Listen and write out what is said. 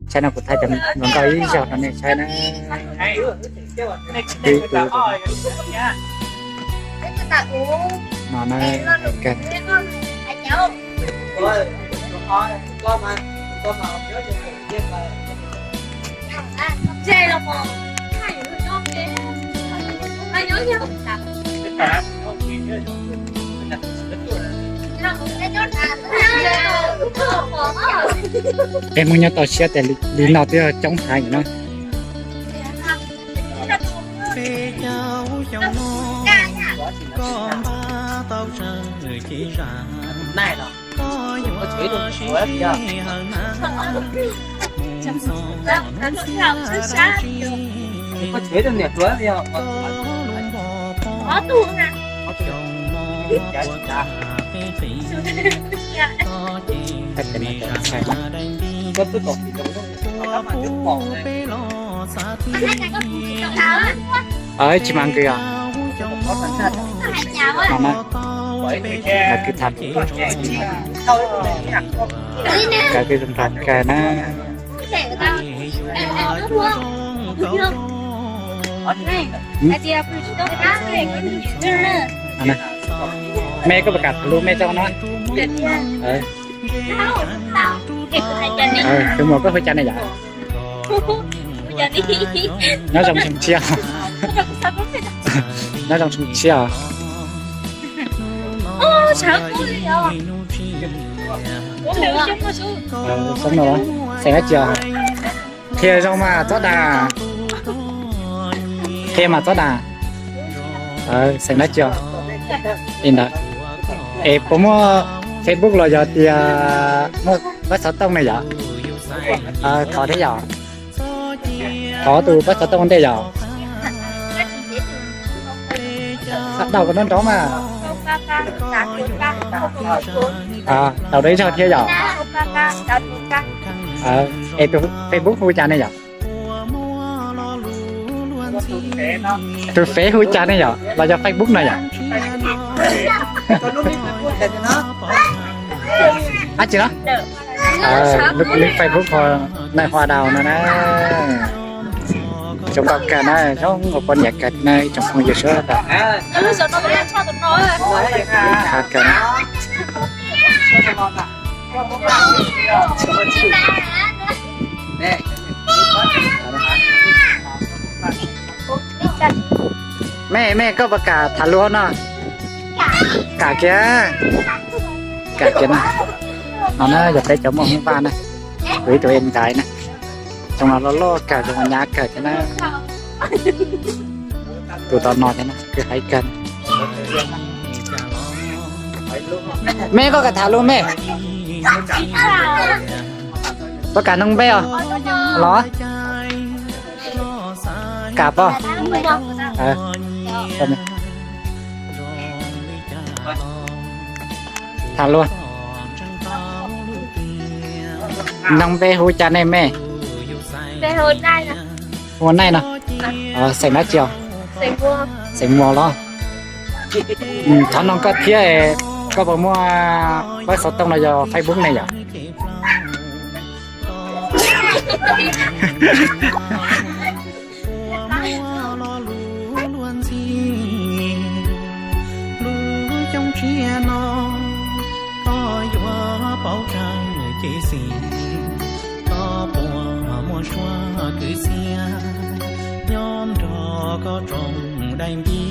Saib no kuv thaij cov hluas nkauj ib zaug rau nej saib na. Ib tug no na, kawg. Peb Hmoob nyob toj siab tias li no twb yog coob heev na. Peb caug xyoo no koj npaj tau tsawg ces zam, koj yuav sib sib hawm na, mus txog mus txhij. Koj lub npog pog xyoo no puas kam peb qis, koj ces me zam ma dai nti. Puas pub peb los xav ti, tsis mas nqis os. Lawv kwv tham, lawv kwv zoo nraug kawg na. Mej koj puas kam tham lus mej txoj no? Tus muam koj hu cas ne yom? Nyob zoo xyoo tshiab. Nyob zoo xyoo tshiab os. Xeem dab tsi os? Qhia zoo mas txhob dag. Qhia mas txhob dag. Xeem dab tsi os? Li ntawd. Es puas muaj Facebook los yog tias muaj pab xov tooj ne yom? Thov thiab yom. Thov tus pab xov tooj ntej yom. Sab daus koj nrov nrov mas. Daus rau ib zaug thiab yom. Es tus Facebook hu cas ne yom? Tus fev hu cas ne yom los yog Facebook no yom? Dab tsi no? Lub Facebook ho Nais Hua Daus no na. Tsoom nkauj kawg na, zoo nkauj poj niam kawg na, ib tsoom phooj ywg sawv daws. Kawg na. Mej, mej koj puas kam tham lus no? Kam kiag. Kam kiag na. No na yog peb cov muaj hmoob vaj na. Kuv ib tug em ntxhais na. Tsoom no loj loj kawg, tsoom no hnyav kawg thiab na. Tus tom no thiab na, kwv haiv kawg. Mej koj kam tham lus mej? Puas kam noog npe os? Los? Kam pob? Tham lus. Noog npe hu cas ne mej? Hu ua Naij no. Xeem dab tsi os? Xeem Muas los? Thov noog koj thiab, koj puas muaj pab xov tooj los yog Facebook ne yom? Lub xyoo tshiab no koj yuav paub tsawg ces xis, koj puas muaj suab kwv txhiaj nyob nrog koj tsoom dai nti.